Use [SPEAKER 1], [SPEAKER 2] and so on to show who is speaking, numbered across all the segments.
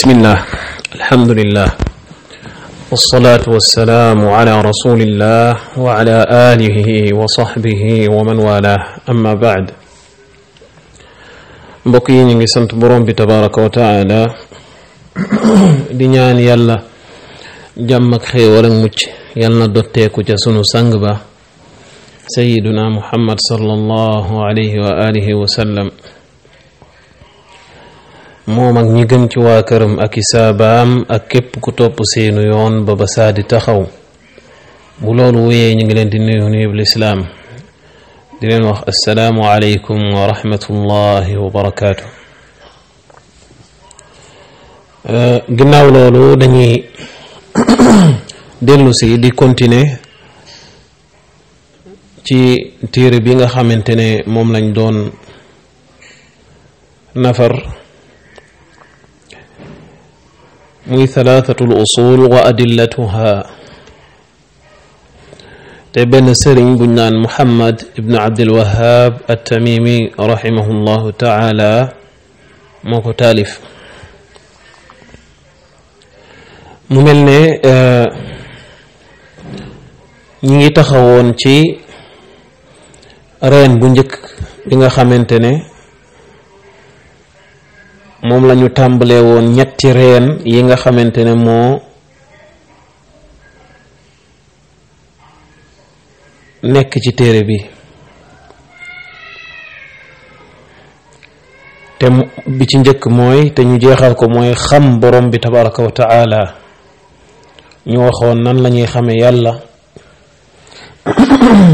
[SPEAKER 1] bismillah alhamdulillah wassalatu wassalamu ala rasulillah wa ala alihi wa sahbihi wa man wala amma ba'd. mbokk yi ñu ngi sant borom bi tabaraka wa taala di ñaan yàlla jàmm ak xéewal ak mucc yàlla na dotteeku ca sunu sang ba sayyiduna muhammad sallallahu alayhi wa alihi wa sallam, moom ak ñi gën ci waa këram ak isaabaam ak képp ku topp seenu yoon ba saa di taxaw. bu loolu wéyee ñu ngi leen di nuyu nuyub lislaam di leen wax assalaamu alaykum wa rahmatullahi wa barakaatu. ginnaaw loolu dañuy dellu si di continuer ci téere bi nga xamante ne moom lañ doon nafar, muy thalathatul usul wa adillatuha, te benn sëriñ buñ naan Muhammad ibn Abdul Wahhab at-Tamimi rahimahullahu taala moo ko taalif. mu mel ne ñi ngi taxawoon ci reen bu njëkk bi nga xamante ne moom lañu tàmbalee woon ñetti reen yi nga xamante ne moo nekk ci téere bi, te bi ci njëkk mooy te ñu jeexal ko mooy xam borom bi tabaraka wa taala. ñu waxoon nan lañuy xame yàlla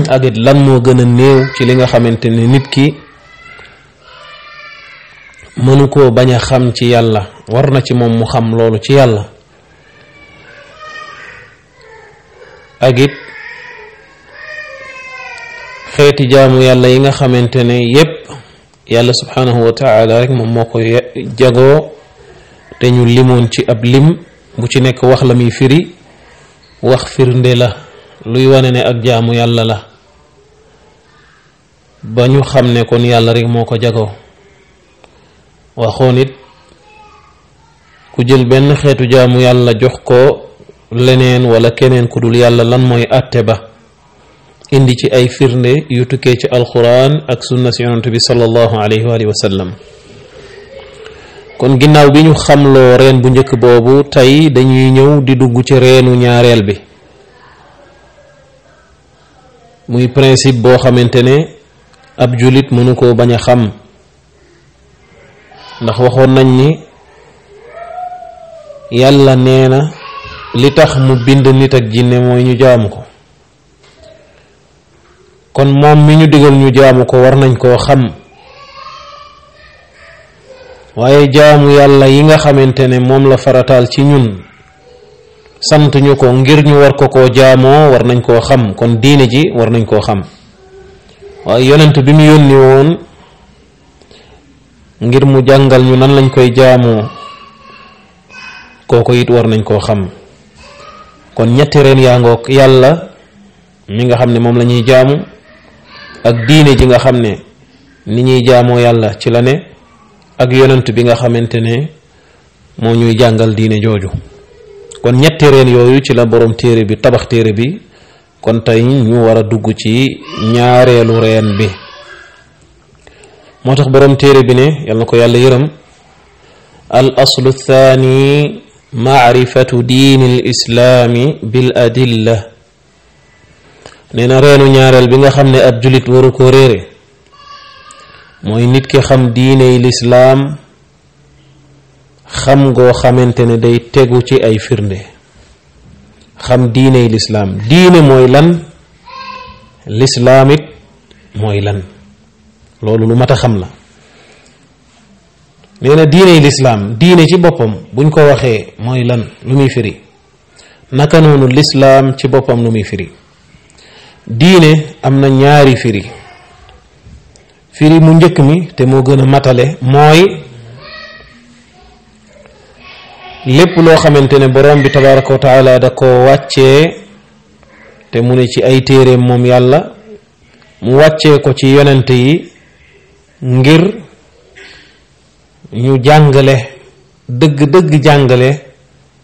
[SPEAKER 1] ak it lan moo gën a néew ci li nga xamante ne nit ki mënu koo bañ a xam ci yàlla, war na ci moom mu xam loolu ci yàlla. ak it xeeti jaamu yàlla yi nga xamante ne yépp yàlla subhanahu wa taala rek moom moo ko jagoo, te ñu limoon ci ab lim bu ci nekk wax la muy firi, wax firnde la luy wane ne ak jaamu yàlla la, ba ñu xam ne kon yàlla rek moo ko jagoo. waxoon it ku jël benn xeetu jaamu yàlla jox ko leneen wala keneen ku dul yàlla lan mooy àtte ba, indi ci ay firnde yu tukkee ci alquran ak sunna si yonent bi sallallahu alayhi wa sallam. kon ginnaaw bi ñu xamloo reen bu njëkk boobu, tey dañuy ñëw di dugg ci reenu ñaareel bi, muy principe boo xamante ne ab julit mënu koo bañ a xam, ndax waxoon nañ ni yàlla nee na li tax mu bind nit ak jinne mooy ñu jaamu ko. kon moom mi ñu digal ñu jaamu ko war nañ koo xam, waaye jaamu yàlla yi nga xamante ne moom la farataal ci ñun, sant ñu ko ngir ñu war ko koo jaamoo, war nañ koo xam. kon diine ji war nañ koo xam. waaye yonent bi mu yónni woon ngir mu jàngal ñu nan lañ koy jaamoo, kooko it war nañ koo xam. kon ñetti reen yaa ngoog: yàlla mi nga xam ne moom la ñuy jaamu, ak diine ji nga xam ne ni ñuy jaamoo yàlla ci la ne, ak yonent bi nga xamante ne moo ñuy jàngal diine jooju. kon ñetti reen yooyu ci la borom téere bi tabax téere bi. kon tey ñu war a dugg ci ñaareelu reen bi. moo tax borom téere bi ne, yal na ko yàlla yërëm, al aslu thani maarifatu diini l islaami bil adilla. nee na reenu ñaareel bi nga xam ne ab julit waru ko réere mooy nit ki xam diiney lislaam, xam ngoo xamante ne day tegu ci ay firnde. xam diiney lislaam, diine mooy lan, lislaam it mooy lan, loolu lu mat a xam la. nee na diiney lislaam, diine ci boppam buñ ko waxee mooy lan, lu muy firi. naka noonu lislaam ci boppam lu muy firi. diine am na ñaari firi. firi mu njëkk mi te moo gën a matale mooy lépp loo xamante ne borom bi tabaraka wa taala da ko wàccee, te mu ne ci ay téereem moom yàlla, mu wàccee ko ci yonente yi ngir ñu jàngale dëgg-dëgg jàngale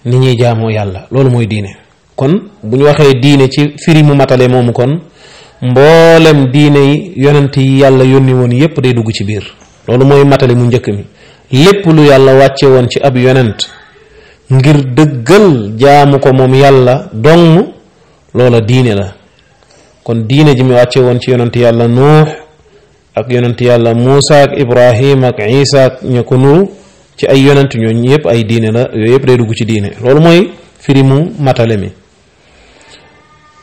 [SPEAKER 1] ni ñuy jaamoo yàlla. loolu mooy diine. kon bu ñu waxee diine ci firi mu matale moomu kon mboolem diine yi yonent yi yàlla yónni woon yépp day dugg ci biir. loolu mooy matale mu njëkk mi. lépp lu yàlla wàcce woon ci ab yonent ngir dëggal jaamu ko moom yàlla dong loola diine la. kon diine ji mu wàcce woon ci yonent yàlla nuux ak yonent yàlla muusa ak ibrahim ak isa ak ña ko nuru ci ay yonent ñooñu yépp ay diine la. yooyu yépp day dugg ci diine. loolu mooy firi mu matale mi.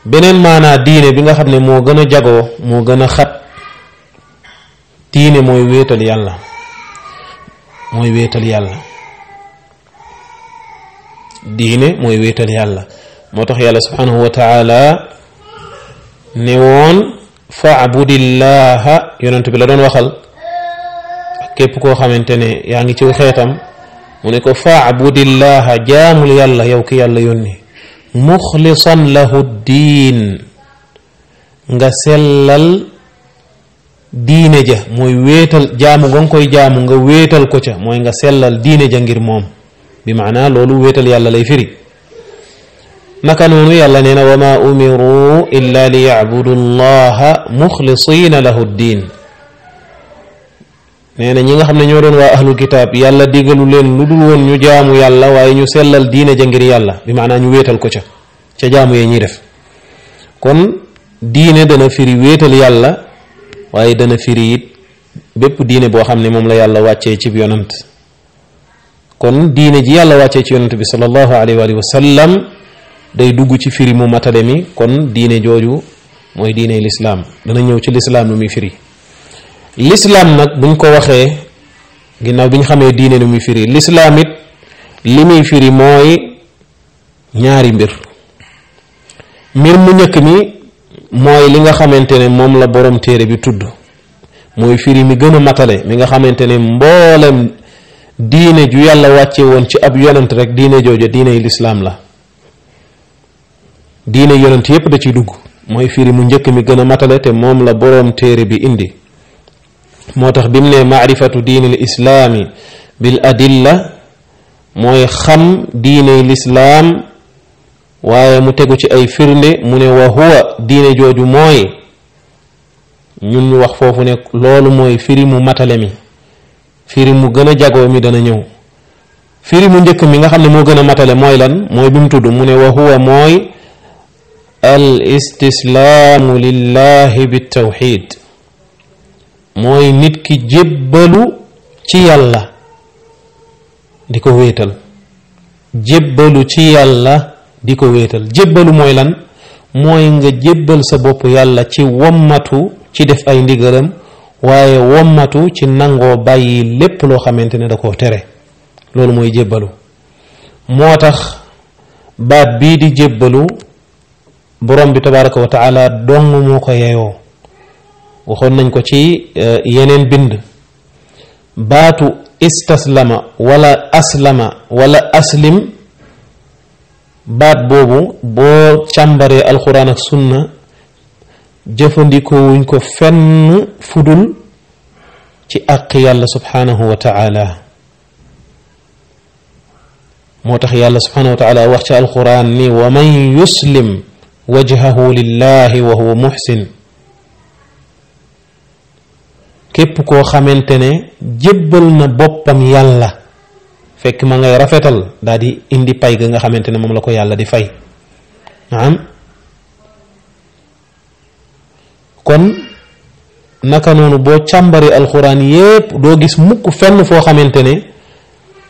[SPEAKER 1] beneen maanaa diine bi nga xam ne moo gën a jagoo moo gën a xat diine mooy wéetal yàlla. mooy wéetal yàlla. diine mooy wéetal yàlla. moo tax yàlla subhanahu wa taala ne woon fa'budillaha yonent bi la doon waxal ak képp koo xamante ne yaa ngi ci xeetam mu ne ko fa'budillaha jaamul yàlla yow ki yàlla yónni muxlisan lahu diin nga sellal diine ja mooy wéetal jaamu nga koy jaamu nga wéetal ko ca mooy nga sellal diine ja ngir moom bi maanaa loolu wéetal yàlla lay firi. naka noonu yàlla nee na wa ma umiru illa li yacbudu llaha muxlisina lahu diin. nee na ñi nga xam ne ñoo doon waa ahlu kitaab yàlla digalu leen lu dul woon ñu jaamu yàlla waaye ñu sellal diine ja ngir yàlla bi maanaa ñu wéetal ko ca jaamu yee ñuy def. kon diine dana firi wéetal yàlla waaye dana firi it bépp diine boo xam ne moom la yàlla wàccee ci yonant. kon diine ji yàlla wàccee ci yonant bi sallallahu alayhi wa sallam day dugg ci firi mu matale mi. kon diine jooju mooy diine lislaam. dana ñëw ci lislaam lu muy firi. lislaam nag buñ ko waxee ginnaaw bi ñu xamee diine lu muy firi lislaam it li muy firi mooy ñaari mbir mu njëkk mi mooy li nga xamante ne moom la borom téere bi tudd mooy firi mi gën a matale mi nga xamante ne mboolem diine ju yàlla wàcce woon ci ab yonent rek diine jooju diine lislaam la. diine yonent yépp da ciy dugg mooy firi mu njëkk mi gën a matale te moom la borom téere bi indi. moo tax bi mu ne maarifatu diinil islaami bil adilla mooy xam diine lislaam waaye mu tegu ci ay firnde mu ne wa huwa diine jooju mooy ñun ñu wax foofu ne loolu mooy firi mu matale mi. firi mu gën a jagoo mi dana ñëw. firi mu njëkk mi nga xam ne moo gën a matale mooy lan mooy bi mu tudd mu ne wa huwa mooy al istislaamu lillahi bi tawxid mooy nit ki jébbalu ci yàlla di ko wéetal. jébbalu ci yàlla di ko wéetal. jébbalu mooy lan mooy nga jébbal sa bopp yàlla ci wommatu ci def ay ndigalam waaye wommatu ci nangoo bàyyi lépp loo xamante ne da koo tere. loolu mooy jébbalu. moo tax baat bii di jébbalu borom bi tabaraka wa taala dong moo ko yeyoo. waxoon nañ ko ci yeneen bind. baatu istaslama wala aslama wala aslim baat boobu boo càmbaree alxuraan ak sunna jëfandikoo wuñ ko fenn fudul ci àq yàlla subhanahu wa taala. moo tax yàlla subhanahu wa taala wax ci alxuraan ni wa man yuslim wajhahu lillahi wa huwa muhsin. képp koo xamante ne jébbal na boppam yàlla fekk ma ngay rafetal daal di indi pay ga nga xamante ne moom la ko yàlla di fay. kon naka noonu boo càmbari alxuraan yépp doo gis mukk fenn foo xamante ne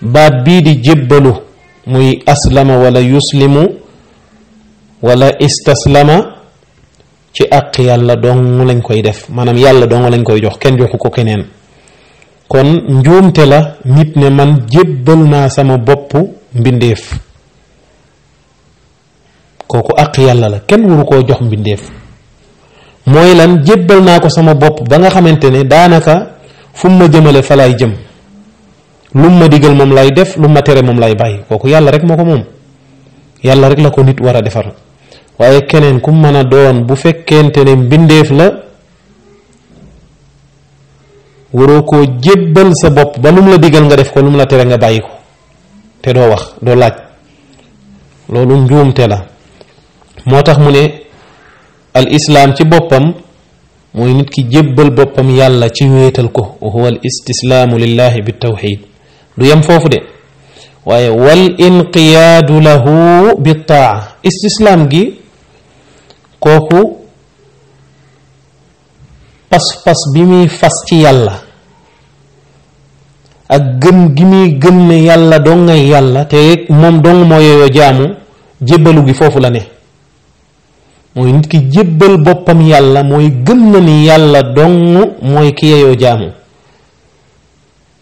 [SPEAKER 1] baat bii di jébbalu muy aslama wala yuslimu wala istaslama ci àq yàlla dong lañ koy def maanaam yàlla dong lañ koy jox kenn joxu ko keneen. kon njuumte la nit ne man jébbal naa sama bopp mbindeef. kooku àq yàlla la kenn waru koo jox mbindeef. mooy lan jébbal naa ko sama bopp ba nga xamante ne daanaka fu mu ma jëmale fa lay jëm. lu ma digal moom lay def lu ma tere moom lay bàyyi. kooku yàlla rek moo ko moom. yàlla rek la ko nit war a defar. waaye keneen ku mën a doon bu fekkente ne mbindeef la waroo koo jébbal sa bopp ba lu mu la digal nga def ko lu mu la tere nga bàyyi ko. te doo wax doo laaj loolu njuumte la moo tax mu ne al islaam ci boppam mooy nit ki jébbal boppam yàlla ci wéetal ko wa huwa al istislaamu lillahi bi tawxid du yem foofu de waaye wal inqiyaadu lahu bi taa istislaam gi kooku pas-pas bi muy fas ci yàlla ak gëm gi muy gëm ne yàlla dong ngay yàlla te moom dong moo yeyoo jaamu jébbalu gi foofu la ne mooy nit ki jébbal boppam yàlla mooy gëm na ni yàlla dong mooy ki yeyoo jaamu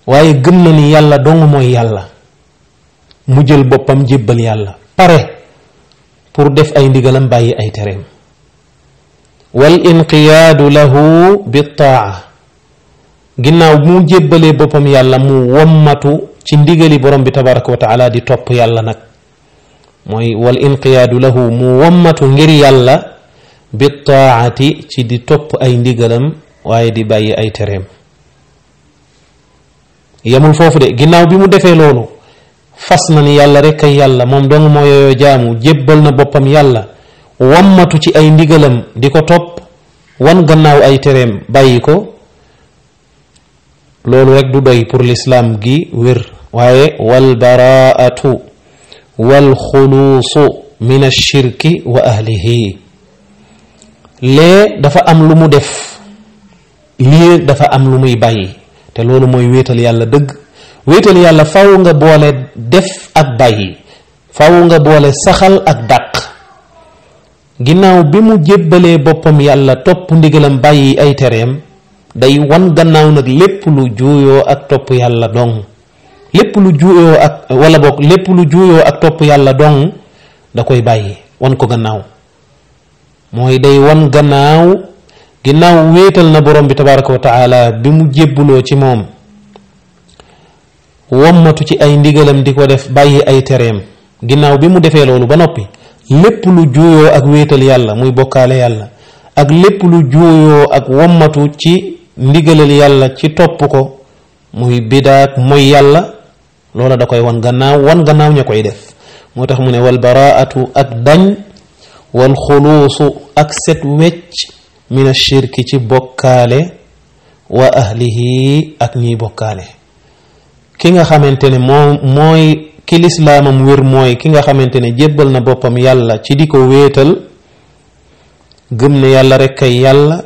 [SPEAKER 1] waaye gëm na ni yàlla dong mooy yàlla mu jël boppam jébbal yàlla pare pour def ay ndigalam bàyyi ay tereem wal inqiyaadu lahu bi taa ginnaaw mu jébbalee boppam yàlla mu wommatu ci ndigali borom bi tabaraka wa taala di topp yàlla nag mooy wal inqiyaadu lahu mu wommatu ngir yàlla bi taati ci di topp ay ndigalam waaye di bàyyi ay tereem yemul foofu de ginnaaw bi mu defee loolu fas na ni yàlla rek ay yàlla moom dong moo yooyoo jaamu jébbal na boppam yàlla wommatu ci ay ndigalam di ko topp wan gannaaw ay tereem bàyyi ko loolu rek du doy pour l'islam gi wér waaye wal baraatu wal xuluusu min ashirki wa ahlihi lee dafa am lu mu def lii dafa am lu muy bàyyi te loolu mooy wéetal yàlla dëgg wéetal yàlla faw nga boole def ak bàyyi faw nga boole saxal ak dàq ginnaaw bi mu jébbalee boppam yàlla topp ndigalam bàyyi ay tereem day wan gannaaw nag lépp lu juuyoo ak topp yàlla dong lépp lu juuyoo ak wala boog lépp lu juuyoo ak topp yàlla dong da koy bàyyi wan ko gannaaw mooy day wan gannaaw ginnaaw wéetal na borom bi tabaraka wa taala bi mu jébbuloo ci moom wommatu ci ay ndigalam di ko def bàyyi ay tereem ginnaaw bi mu defee loolu ba noppi lépp lu juuyoo ak wéetal yàlla muy bokkaale yàlla ak lépp lu juuyoo ak wommatu ci ndigalal yàlla ci topp ko muy bidaak mooy yàlla loola da koy wan gannaaw ña koy def moo tax mu ne wal baraatu ak dañ wal xuluusu ak set wecc min ashirki ci bokkaale wa ahlihi ak ñiy bokkaale ki nga xamante ne mooy ki lislaamam wér mooy ki nga xamante ne jébbal na boppam yàlla ci di ko wéetal gëm ne yàlla rek kay yàlla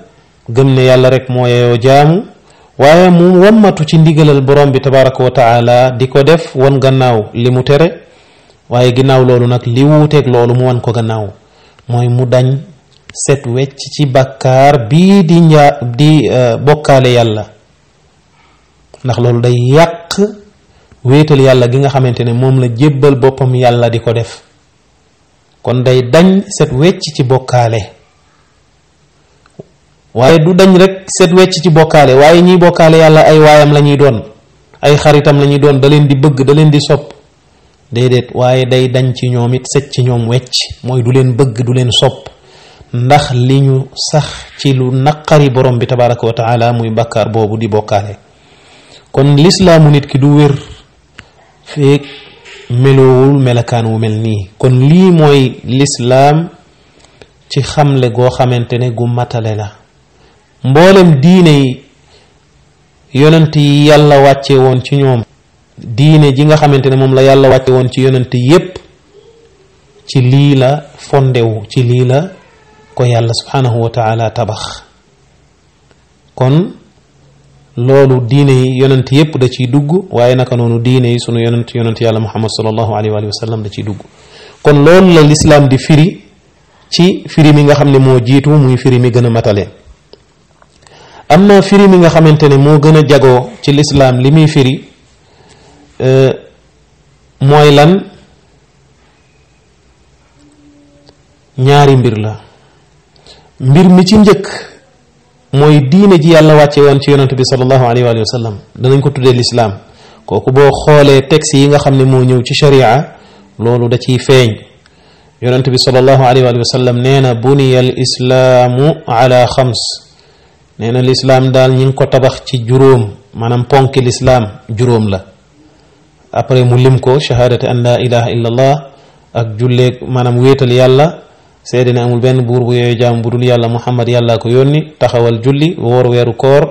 [SPEAKER 1] gëm ne yàlla rek moo yeyoo jaamu waaye mu wommatu ci ndigalal borom bi tabaraka wa taala di ko def wan gannaaw li mu tere waaye ginnaaw loolu nag li wuuteeg loolu mu wan ko gannaaw mooy mu dañ set wecc ci bàkkaar bii di bokkaale yàlla ndax loolu day yàq wéetal yàlla gi nga xamante ne moom la jébbal boppam yàlla di ko def kon day dañ set wecc ci bokkaale waaye du dañ rek set wecc ci bokkaale waaye ñiy bokkaale yàlla ay waayam la ñuy doon ay xaritam la ñuy doon da leen di bëgg da leen di sopp déedéet waaye day dañ ci ñoom it set ci ñoom wecc mooy du leen bëgg du leen sopp ndax li ñu sax ci lu naqari borom bi tabaraka wa taala muy bàkkaar boobu di bokkaale kon lislaamu nit ki du wér feek melowul melakaan wu mel nii kon lii mooy lislaam ci xamle goo xamante ne gu matale la mboolem diine yi yonent yi yàlla wàcce woon ci ñoom diine ji nga xamante ne moom la yàlla wàcce woon ci yonent yépp ci lii la fondewu ci lii la ko yàlla subhanahu wa taala tabax kon loolu diine yi yonent yépp da ciy dugg waaye naka noonu diine yi sunu yonent yàlla muhammad sallallahu alayhi wa sallam da ciy dugg kon loolu la lislaam di firi ci firi mi nga xam ne moo jiitu muy firi mi gën a matale am na firi mi nga xamante ne moo gën a jagoo ci lislaam li muy firi mooy lan ñaari mbir la mbir mi ci njëkk mooy diine ji yàlla wàcce woon ci yonent bi sallallahu alayhi wa sallam danañ ko tuddee lislaam kooku boo xoolee texte yi nga xam ne moo ñëw ci sharia loolu da ciy feeñ yonent bi sallallahu alayhi wa sallam nee na buniya al islaamu ala xams nee na lislaam daal ñi ngi ko tabax ci juróom maanaam ponki lislaam juróom la après mu lim ko shahadati an la ilaha illa allah ak julleeg maanaam wéetal yàlla seede ne amul benn buur bu yooyu jaam bu dul yàlla muhammad yàlla ko yónni taxawal julli woor weeru koor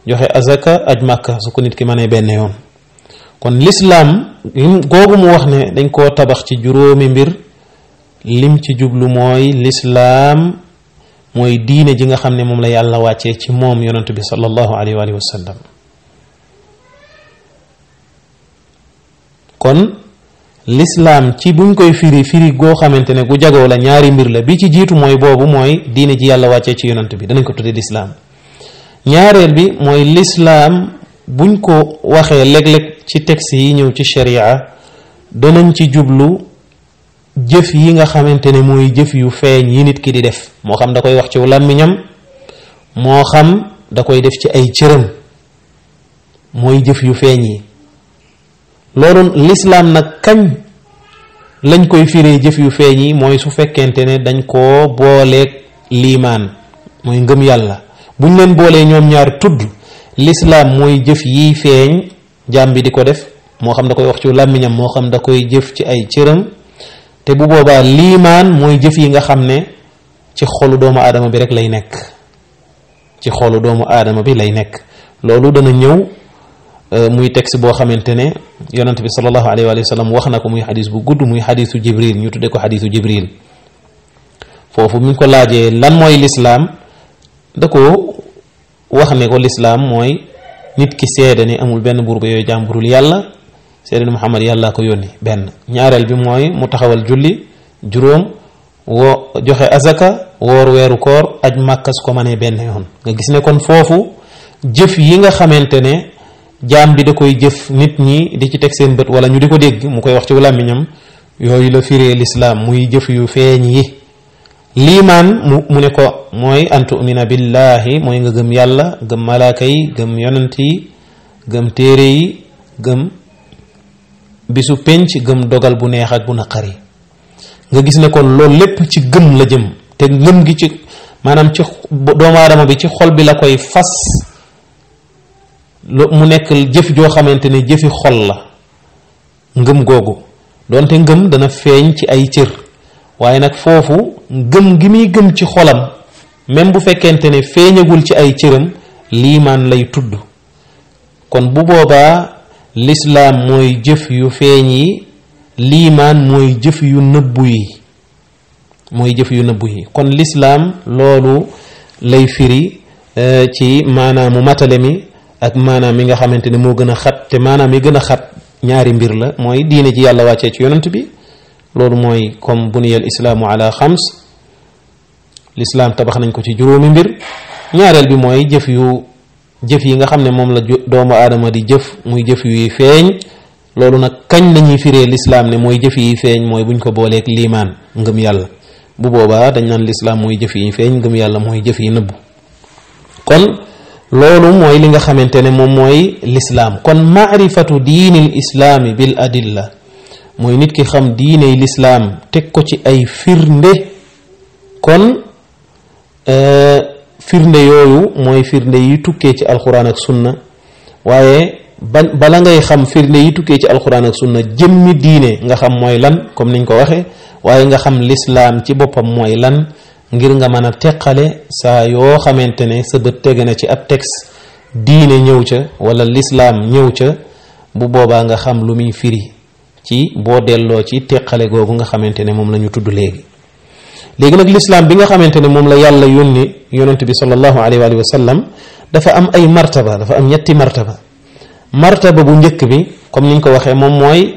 [SPEAKER 1] joxe azaka aj màkka su ko nit ki mënee benn yoon kon lislaam googu mu wax ne dañ koo tabax ci juróomi mbir lim ci jublu mooy lislaam mooy diine ji nga xam ne moom la yàlla wàccee ci moom yonent bi sallallahu alayhi wa sallam kon lislaam ci buñ koy firi goo xamante ne gu jagoo la ñaari mbir la bi ci jiitu mooy boobu mooy diine ji yàlla wàccee ci yonent bi danañ ko tuddee lislaam ñaareel bi mooy lislaam buñ ko waxee léeg-léeg ci texte yi ñëw ci sharia danañ ci jublu jëf yi nga xamante ne mooy jëf yu feeñ yi nit ki di def moo xam da koy wax ci làmmiñam moo xam da koy def ci ay cëram mooy jëf yu feeñ yi loolu lislaam nag kañ lañ koy firee jëf yu feeñ yi mooy su fekkente ne dañ koo booleeg liimaan mooy ngëm yàlla buñ leen boolee ñoom ñaar tudd lislaam mooy jëf yiy feeñ jaam bi di ko def moo xam da koy wax ci làmmiñam moo xam da koy jëf ci ay cëram te bu boobaa liimaan mooy jëf yi nga xam ne ci xolu doomu aadama bi rek lay nekk ci xolu doomu aadama bi lay nekk loolu dana ñëw muy texte boo xamante ne yonent bi sallallahu alayhi wa sallam wax na ko muy xadis bu gudd muy xadisu jibril ñu tudde ko xadisu jibril foofu mi ngi ko laajee lan mooy lislaam da ko wax ne ko lislaam mooy nit ki seede ne amul benn buur ba yooyu jàmburul yàlla seede ne muhammad yàlla ko yónni benn ñaareel bi mooy mu taxawal julli juróom woo joxe azaka woor weeru koor aj màkka su ko mënee benn yoon nga gis ne kon foofu jëf yi nga xamante ne jaam bi da koy jëf nit ñi di ci teg seen bët wala ñu di ko dégg mu koy wax ci làmmiñam yooyu la firee lislaam muy jëf yu feeñ yi liimaan mu ne ko mooy an tu'mina billahi mooy nga gëm yàlla gëm malaaka yi gëm yonent yi gëm téere yi gëm bisu penc gëm dogal bu neex ak bu naqari nga gis ne kon loolu lépp ci gëm la jëm te ngëm gi ci maanaam ci doomu aadama bi ci xol bi la koy fas mu nekk jëf joo xamante ne jëfi xol la ngëm googu donte ngëm dana feeñ ci ay cër waaye nag foofu ngëm gi muy gëm ci xolam même bu fekkente ne feeñagul ci ay cëram liimaan lay tudd kon bu boobaa lislaam mooy jëf yu feeñ yi liimaan mooy jëf yu nëbbu yi kon lislaam loolu lay firi ci maanaamu matale mi ak maanaam mi nga xamante ne moo gën a xat te maanaam yi gën a xat ñaari mbir la mooy diine ji yàlla wàccee ci yonent bi loolu mooy comme buniyal islaamu ala xams lislaam tabax nañ ko ci juróomi mbir ñaareel bi mooy jëf yi nga xam ne moom la doomu aadama di jëf muy jëf yuy feeñ loolu nag kañ lañuy firee lislaam ne mooy jëf yi feeñ mooy buñ ko booleeg liimaan ngëm yàlla bu boobaa dañ naan lislaam mooy jëf yi feeñ ngëm yàlla mooy jëf yi nëbbu kon loolu mooy li nga xamante ne moom mooy lislaam kon maarifatu diinil islaami bil adilla mooy nit ki xam diiney lislaam teg ko ci ay firnde kon firnde yooyu mooy firnde yi tukkee ci alquran ak sunna waaye bala ngay xam firnde yi tukkee ci alquran ak sunna jëmmi diine nga xam mooy lan comme niñ ko waxe waaye nga xam lislaam ci boppam mooy lan ngir nga mën a teqale saa yoo xamante ne sa bët tege na ci ab texte diine ñëw ca wala lislaam ñëw ca bu boobaa nga xam lu muy firi ci boo delloo ci teqale googu nga xamante ne moom la ñu tudd léegi nag lislaam bi nga xamante ne moom la yàlla yónni yonent bi sallallahu alayhi wa sallam dafa am ay martaba dafa am ñetti martaba bu njëkk bi comme niñ ko waxee moom mooy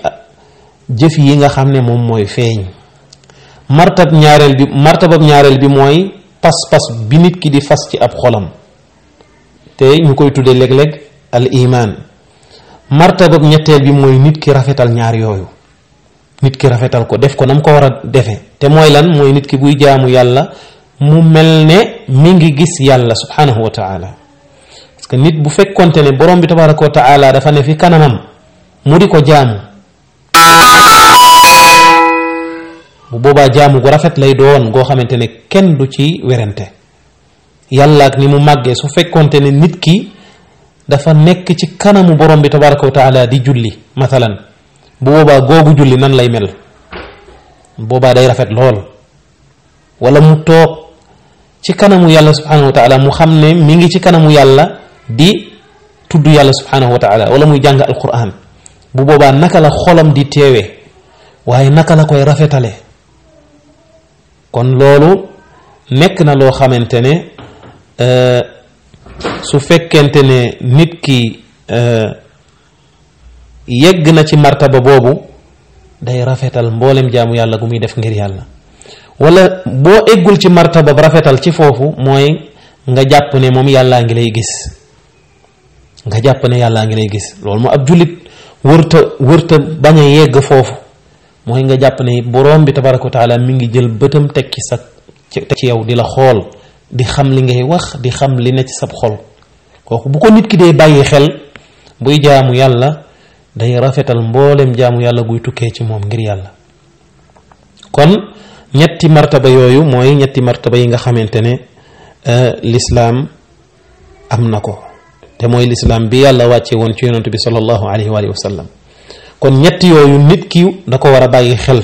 [SPEAKER 1] jëf yi nga xam ne moom mooy feeñ martabab ñaareel bi mooy pas-pas bi nit ki di fas ci ab xolam te ñu koy tuddee léeg-léeg al iman martabab ñetteel bi mooy nit ki rafetal ñaar yooyu nit ki rafetal ko def ko nam ko war a defe te mooy lan mooy nit ki buy jaamu yàlla mu mel ne mi ngi gis yàlla subhanahu wa taala parce que nit bu fekkonte ne borom bi tabaraka wa taala dafa ne fi kanamam mu di ko jaamu bu boobaa jaamu gu rafet lay doon goo xamante ne kenn du ci werante yàlla ak ni mu màggee su fekkonte ne nit ki dafa nekk ci kanamu borom bi tabaraka wa taala di julli mathalan bu boobaa googu julli nan lay mel? boobaa day rafet lool. wala mu toog ci kanamu yàlla subhanahu wa taala mu xam ne mi ngi ci kanamu yàlla di tudd yàlla subhanahu wa taala, wala muy jàng alquran. bu boobaa naka la xolam di teewee, waaye naka la koy rafetale. kon loolu nekk na loo xamante ne su fekkente ne nit ki yegg na ci martaba boobu, day rafetal mboolem jaamu yàlla gu muy def ngir yàlla. wala boo eggul ci martaba rafetal ci foofu, mooy nga jàpp ne moom yàllaa ngi lay gis, nga jàpp ne yàllaa ngi lay gis. loolu moo ab jullit wërta bañ a yegg foofu, mooy nga jàpp ne borom bi tabaraka wa taala mi ngi jël bëtam teg ci yow, di la xool, di xam li ngay wax, di xam li ne ci sab xol. kooku bu ko nit ki dee bàyyi xel, buy jaamu yàlla day rafetal mboolem jaamu yàlla guy tukkee ci moom ngir yàlla. kon ñetti martaba yooyu mooy ñetti martaba yi nga xamante ne lislaam am na ko, te mooy lislaam bi yàlla wàcce woon ci yonent bi sallallahu alayhi wa sallam. kon ñett yooyu nit ki da ko war a bàyyi xel,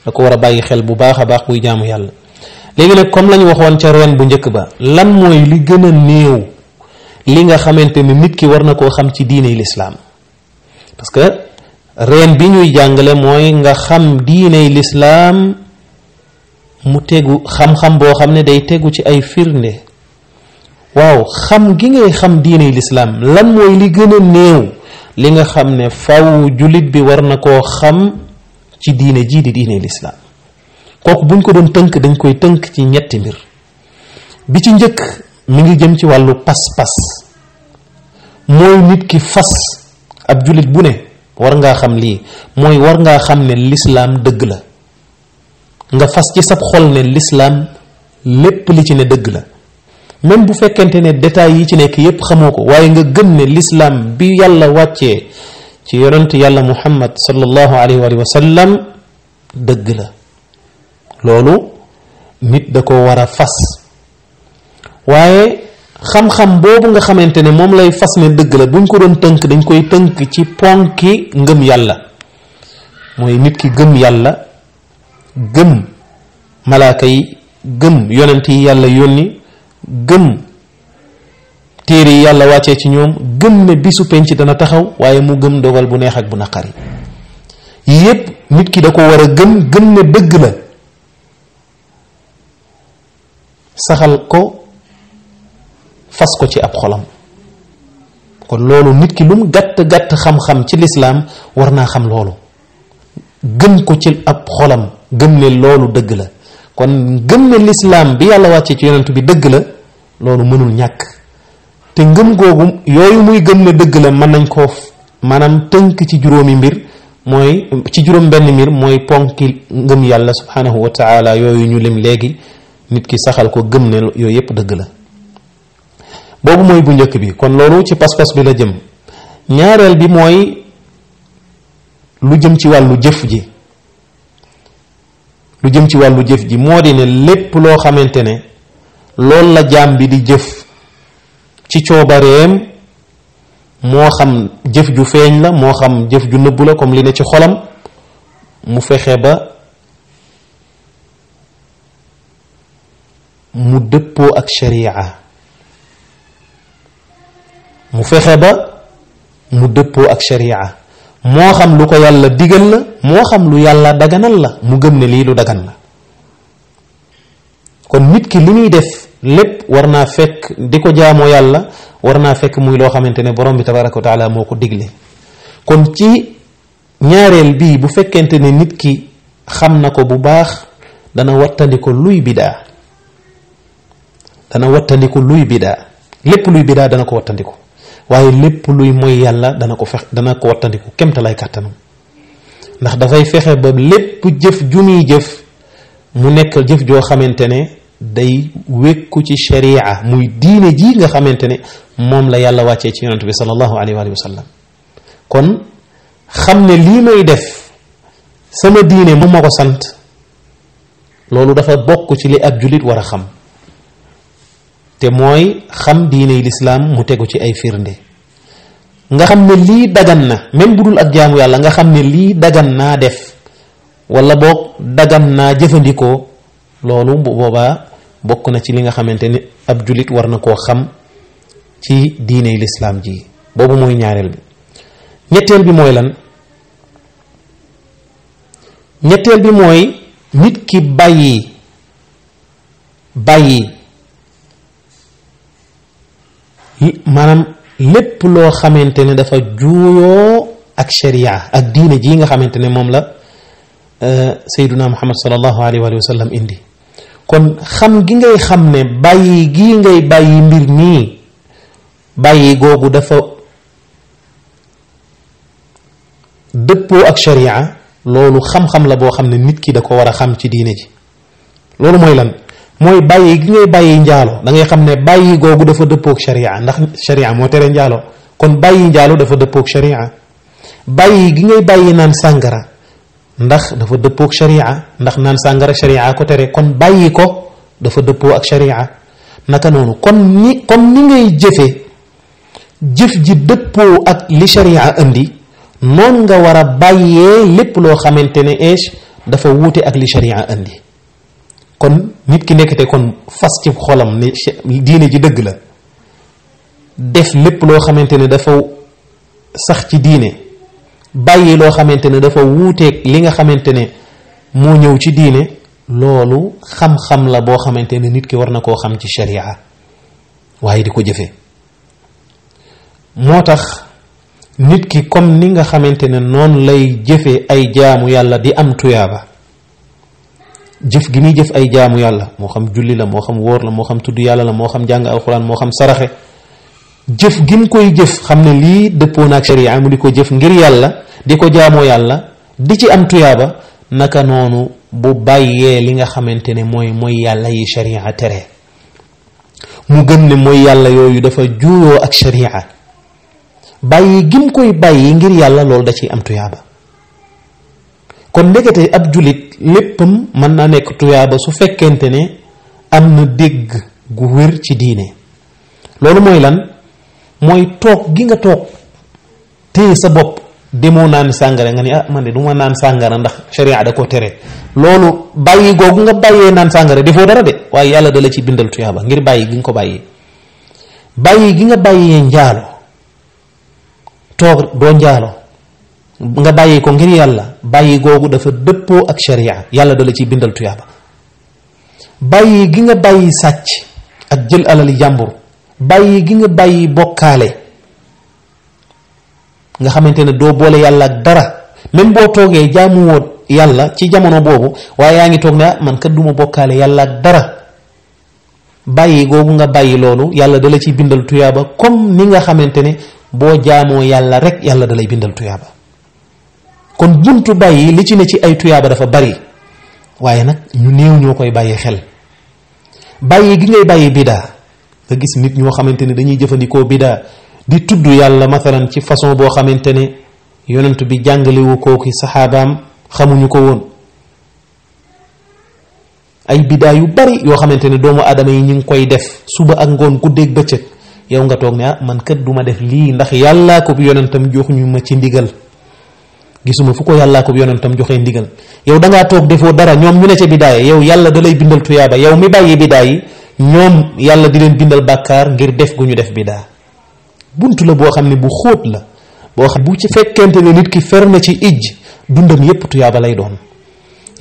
[SPEAKER 1] da ko war a bàyyi xel bu baax a baax buy jaamu yàlla. léegi nag comme lañ waxoon ca reen bu njëkk ba, lan mooy li gën a néew li nga xamante ne nit ki war na koo xam ci diiney lislaam? parce que reen bi ñuy jàngale mooy nga xam diiney lislaam mu tegu xam-xam boo xam ne day tegu ci ay firnde. waaw, xam gi ngay xam diiney lislaam lan mooy li gën a néew li nga xam ne faw jullit bi war na koo xam ci diine jii di diiney lislaam? kooku buñ ko doon tënk dañ koy tënk ci ñetti mbir. bi ci njëkk mi ngi jëm ci wàllu pas-pas, mooy nit ki fas. ab jullit bu ne war ngaa xam lii, mooy war ngaa xam ne lislaam dëgg la. nga fas ci sab xol ne lislaam lépp li ci ne dëgg la, même bu fekkente ne détails yi ci nekk yépp xamoo ko, waaye nga gëm ne lislaam bi yàlla wàccee ci yonent yàlla muhammad sallallahu alayhi wa sallam dëgg la. loolu nit da ko war a fas. waaye xam-xam boobu nga xamante ne moom lay fas ne dëgg la, buñ ko doon tënk dañ koy tënk ci ponki ngëm yàlla. mooy nit ki gëm yàlla, gëm malaaka yi, gëm yonent yi yàlla yónni, gëm téere yi yàlla wàccee ci ñoom, gëm ne bisu penc dana taxaw, waaye mu gëm dogal bu neex ak bu naqari. yépp nit ki da ko war a gëm ne dëgg la, saxal ko, fas ko ci ab xolam. kon loolu nit ki lu mu gàtt xam-xam ci lislaam war naa xam loolu, gëm ko ci ab xolam, gëm ne loolu dëgg la. kon gëm ne lislaam bi yàlla wàcce ci yonent bi dëgg la, loolu mënul ñàkk. te ngëm googu yooyu muy gëm ne dëgg la mën nañ koo maanaam tënk ci juróomi mbir, mooy ci juróom benn mbir, mooy ponki ngëm yàlla subhanahu wa taala yooyu ñu lim léegi. nit ki saxal ko, gëm ne yooyu yépp dëgg la. boobu mooy bu njëkk bi. kon loolu ci pas-pas bi la jëm. ñaareel bi mooy lu jëm ci wàllu jëf ji. lu jëm ci wàllu jëf ji moo di ne lépp loo xamante ne loolu la jaam bi di jëf ci coobareem, moo xam jëf ju feeñ la, moo xam jëf ju nëbbu la, comme li ne ci xolam, mu fexe ba mu dëppoo ak sharia. mu fexe ba mu dëppoo ak sharia, moo xam lu ko yàlla digal la, moo xam lu yàlla daganal la, mu gëm ne lii lu dagan la. kon nit ki li muy def lépp war naa fekk di ko jaamoo yàlla, war naa fekk muy loo xamante ne borom bi tabaraka wa taala moo ko digle. kon ci ñaareel bii bu fekkente ne nit ki xam na ko bu baax, dana wattandiko luy bidaa, dana wattandiko luy bidaa. lépp luy bidaa dana ko wattandiko, waaye lépp luy mooy yàlla dana ko wattandiku kemta lay kàttanam. ndax dafay fexe ba lépp jëf ju muy jëf mu nekk jëf joo xamante ne day wékku ci sharia, muy diine ji nga xamante ne moom la yàlla wàccee ci yonent bi sallallahu alayhi wa sallam. kon xam ne lii may def sama diine moom ma ko sant, loolu dafa bokk ci li ab jullit war a xam, te mooy xam diiney lislaam mu tegu ci ay firnde. nga xam ne lii dagan na même bu dul ak jaamu yàlla nga xam ne lii dagan naa def wala boog dagan naa jëfandikoo, loolu bu boobaa bokk na ci li nga xamante ni ab julit war na koo xam ci diiney lislaam ji. boobu mooy ñaareel bi. ñetteel bi mooy lan? ñetteel bi mooy nit ki bàyyi maanaam lépp loo xamante ne dafa juuyoo ak sharia ak diine ji nga xamante ne moom la sayyiduna muhammad sallallahu alayhi wa sallam indi. kon xam gi ngay xam ne bàyyi gi ngay bàyyi mbir nii, bàyyi googu dafa dëppoo ak sharia, loolu xam-xam la boo xam ne nit ki da ko war a xam ci diine ji. loolu mooy lan? mooy bàyyi gi ngay bàyyi njaalo da ngay xam ne bàyyi googu dafa dëppook sharia, ndax sharia moo tere njaalo, kon bàyyi njaalo dafa dëppook sharia. bàyyi gi ngay bàyyi naan sàngara ndax dafa dëppook sharia, ndax naan sàngara sharia ko tere, kon bàyyi ko dafa dëppoo ak sharia. naka noonu kon ni ngay jëf ji dëppoo ak li sharia indi, noonu nga war a bàyyee lépp loo xamante ne dafa wuute ak li sharia indi. kon nit ki nekkate kon fas ci xolam ne diine ji dëgg la, def lépp loo xamante ne dafa sax ci diine, bàyyi loo xamante ne dafa wuuteeg li nga xamante ne moo ñëw ci diine, loolu xam-xam la boo xamante ne nit ki war na koo xam ci sharia waaye di ko jëfe. moo tax nit ki comme ni nga xamante ne noonu lay jëfe ay jaamu yàlla di am tuyaaba, jëf gi muy jëf ay jaamu yàlla, moo xam julli la, moo xam wóor la, moo xam tudd yàlla la, moo xam jàng alxuraan, moo xam saraxe, jëf gi mu koy jëf xam ne lii dëppoo na ak sharia, mu di ko jëf ngir yàlla, di ko jaamoo yàlla, di ci am tuyaaba. naka noonu bu bàyyee li nga xamante ne mooy yàlla yi sharia tere, mu gëm ne mooy yàlla yooyu dafa juuyoo ak sharia, bàyyi gi mu koy bàyyi ngir yàlla, loolu da ciy am tuyaaba. kon ndekete ab julit léppam mën naa nekk tuyaaba su fekkente ne am na dégg gu wér ci diine. loolu mooy lan? mooy toog gi nga toog téye sa bopp, demoo naan sàngara nga ni man de du ma naan sàngara ndax sharia da ko tere. loolu bàyyi googu nga bàyyee naan sàngara defoo dara de, waaye yàlla da la ci bindal tuyaaba ngir bàyyi gi nga ko bàyyee. bàyyi gi nga bàyyee njaalo, toog doo njaalo, nga bàyyi ko ngir yàlla, bàyyi googu dafa dëppoo ak sharia, yàlla da la ciy bindal tuyaaba. bàyyi gi nga bàyyi sàcc ak jël alali jàmbur, bàyyi gi nga bàyyi bokkaale, nga xamante ne doo boole yàlla ak dara, même boo toogee jaamuwoo yàlla ci jamono boobu, waaye yaa ngi toog ne man kat duma bokkaale yàlla ak dara. bàyyi googu nga bàyyi loolu, yàlla da la ciy bindal tuyaaba comme ni nga xamante ne boo jaamoo yàlla rek yàlla da lay bindal tuyaaba. kon buntu bàyyi li ci ne ci ay tuyaaba dafa bari, waaye nag ñu néew ñoo koy bàyyi xel. bàyyi gi ngay bàyyi bidaa, nga gis nit ñoo xamante ne dañuy jëfandikoo bidaa di tudd yàlla mathalan ci façon boo xamante ne yonent bi jàngalewu koo ki saxaabaam xamuñu ko woon. ay bidaa yu bari yoo xamante ne doomu aadama yi ñu ngi koy def suba ak ngoon guddeeg bëccëg, yow nga toog ne man kat duma def lii ndax yàllaa ko yonentam joxuñu ma ci ndigal, gisuma fu ko yàllaa ko yonentam joxee ndigal. yow da ngaa toog defoo dara, ñoom ñu ne ca bidaa yi, yow yàlla da lay bindal tuyaaba, yow mi bàyyi bidaa yi, ñoom yàlla di leen bindal bàkkaar ngir def gu ñu def bidaa. buntu la boo xam ne bu xóot la, boo xam bu ci fekkente ne nit ki fer na ci ijj, dundam yépp tuyaaba lay doon,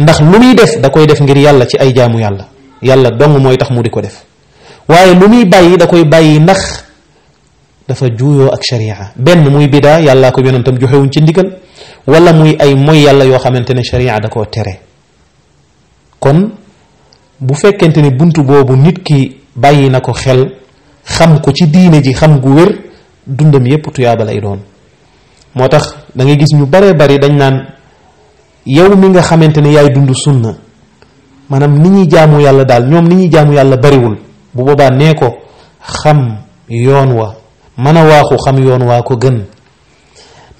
[SPEAKER 1] ndax lu muy def da koy def ngir yàlla ci ay jaamu yàlla, yàlla dong mooy tax mu di ko def. waaye lu muy bàyyi da koy bàyyi ndax dafa juuyoo ak sharia, benn muy bidaa yàllaa ko yonentam joxewuñ ci ndigal, wala muy ay moy yàlla yoo xamante ne sharia da koo tere. kon bu fekkente ne buntu boobu nit ki bàyyi na ko xel, xam ko ci diine ji xam gu wér, dundam yépp tuyaaba lay doon. moo tax da ngay gis ñu baree bari dañ naan yow mi nga xamante ne yaay dund sunna, maanaam ni ñuy jaamu yàlla daal, ñoom ni ñuy jaamu yàlla bariwul. bu boobaa nee ko xam yoon wa, mën a waaxu xam yoon waa ko gën.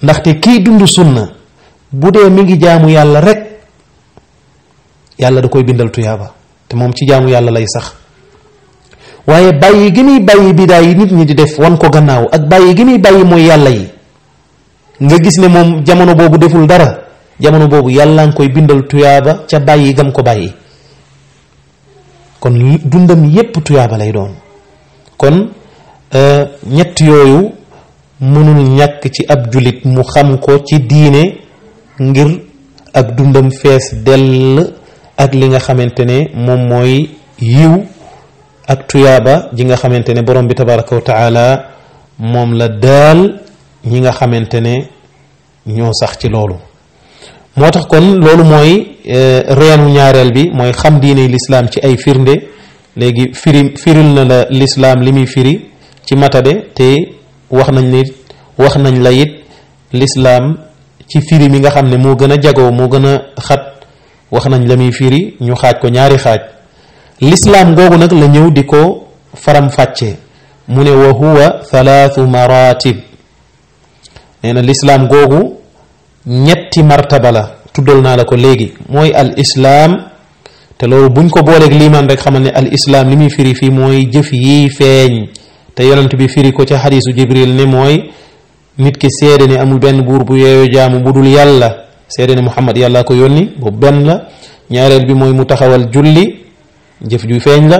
[SPEAKER 1] ndaxte kii dund sunna bu dee mi ngi jaamu yàlla rek, yàlla da koy bindal tuyaaba, te moom ci jaamu yàlla lay sax. waaye bàyyi gi muy bàyyi bidaa yi nit ñi di def wan ko gannaaw, ak bàyyi gi muy bàyyi mooy yàlla yi, nga gis ne moom jamono boobu deful dara, jamono boobu yàlla nga koy bindal tuyaaba ca bàyyi gam ko bàyyi. kon dundam yépp tuyaaba lay doon. kon ñett yooyu mënul ñàkk ci ab julit mu xam ko ci diine ngir ak dundam fees dell ak li nga xamante ne moom mooy yiw ak tuyaaba ji nga xamante ne borom bi tabaraka wa taala moom la daal ñi nga xamante ne ñoo sax ci loolu. moo tax kon loolu mooy reenu ñaareel bi, mooy xam diine lislaam ci ay firnde. léegi firil na la lislaam li muy firi ci matade, te wax nañ la it lislaam ci firi mi nga xam ne moo gën a jagoo, moo gën a xat, wax nañ la muy firi, ñu xaaj ko ñaari xaaj. lislaam googu nag la ñëw di ko faram fàcce, mu ne wa huwa 3 maratib. nee na lislaam googu ñetti martaba la, tuddal naa la ko léegi, mooy al islaam. te loolu buñ ko booleeg liimaan rek xamal ne al islaam li muy firi fii mooy jëf yi feeñ, te yonent bi firi ko ca xadiisu jibril ne mooy nit ki seede ne amul benn buur bu yeeyoo jaamu bu dul yàlla, seede ne muhammad yàlla ko yónni, boobu benn la. ñaareel bi mooy mu taxawal julli, jëf juy feeñ la.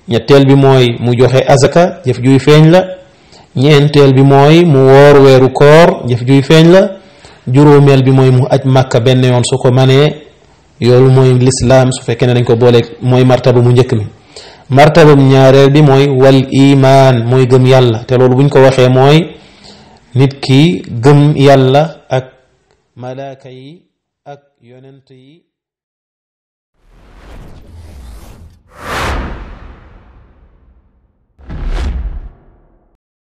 [SPEAKER 1] ñetteel bi mooy mu joxe azaka, jëf juy feeñ la. ñeenteel bi mooy mu woor weeru koor, jëf juy feeñ la. juróomeel bi mooy mu aj màkka benn yoon su ko manee. yoolu mooy lislaam su fekkee ne dañ ko booleeg mooy martaba mu njëkk mi. martaba mu ñaareel bi mooy wal imaan, mooy gëm yàlla, te loolu buñ ko waxee mooy nit ki gëm yàlla ak malaaka yi ak yonent yi